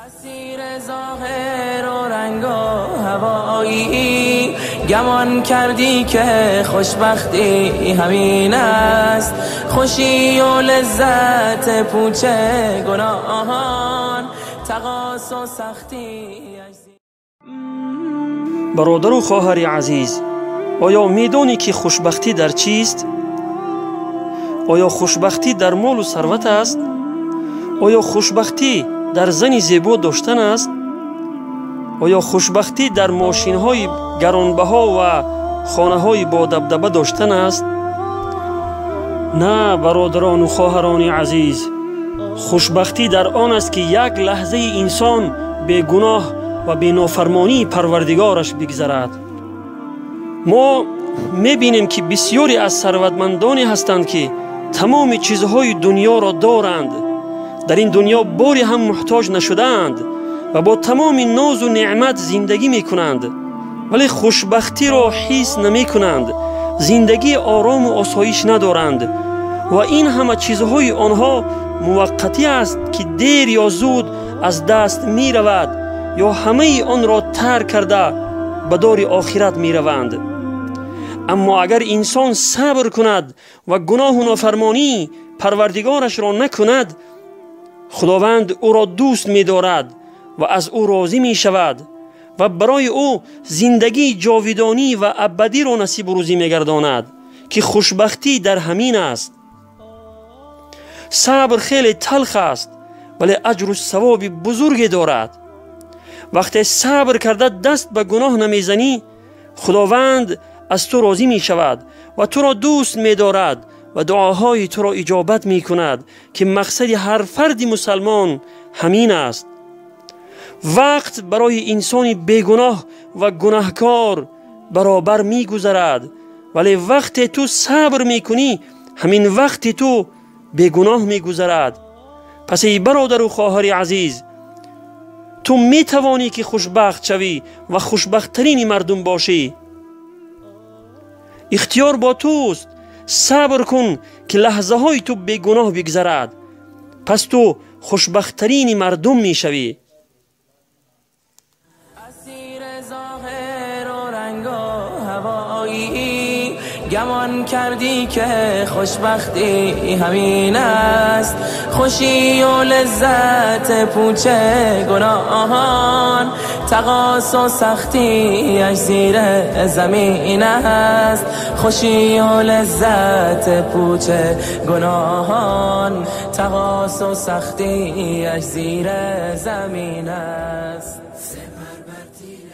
اسیر ظاهر و رنگ و هوایی، گمان کردی که خوشبختی همین است. خوشی و لذت پوچ گناهان، تقاص و سختی. Бародару хоҳари азиз, оё медонӣ, ки хушбахтӣ дар чист? Оё хушбахтӣ дар молу сарват аст? Оё хушбахтӣ дар зани зебо доштан аст? Оё хушбахтӣ дар мошинҳои гаронбаҳо ва хонаҳои бодабдаба доштан аст? На, бародарону хоҳарони азиз, хушбахтӣ дар он аст, ки як лаҳзаи инсон бегуноҳ ва бенофармонии Парвардигораш бигзарад. Мо мебинем, ки бисёре аз сарватмандоне ҳастанд, ки тамоми чизҳои дунёро доранд, дар ин дунё боре ҳам муҳтоҷ нашудаанд ва бо тамоми нозу неъмат зиндагӣ мекунанд, вале хушбахтиро ҳис намекунанд, зиндагии орому осоиш надоранд ва ин ҳама чизҳои онҳо муваққатӣ аст, ки дер ё зуд аз даст меравад ё ҳамаи онро тарк карда ба дори охират мераванд. Аммо агар инсон сабр кунад ва гуноҳу нофармонӣ Парвардигорашро накунад, Худованд ӯро дӯст медорад ва аз ӯ розӣ мешавад ва барои ӯ зиндагии ҷовидонӣ ва абадиро насибу рӯзӣ мегардонад, ки хушбахтӣ дар ҳамин аст. Сабр хеле талх аст, вале аҷру савоби бузурге дорад. Вақте сабр карда даст ба гуноҳ намезанӣ, Худованд аз ту розӣ мешавад ва туро дӯст медорад ва дуоҳои туро иҷобат мекунад, ки мақсади ҳар фарди мусалмон ҳамин аст. Вақт барои инсони бегуноҳ ва гунаҳкор баробар мегузарад, вале вақте ту сабр мекунӣ, ҳамин вақти ту бегуноҳ мегузарад. Пас эй бародару хоҳари азиз, ту метавонӣ, ки хушбахт шавӣ ва хушбахттарини мардум бошӣ. Ихтиёр бо туст. Сабр кун, ки лаҳзаҳои ту бегуноҳ бигзарад, пас ту хушбахттарини мардум мешавӣ. اسیر ظاهر و رنگ و هوایی، گمان کردی که خوشبختی همین است. خوشی و لذت پوچ گناهان، تقاص و سختیش زیر زمین است. خوشی و لذت پوچ گناهان، تقاص و سختیش زیر زمین است. سپر بر تیر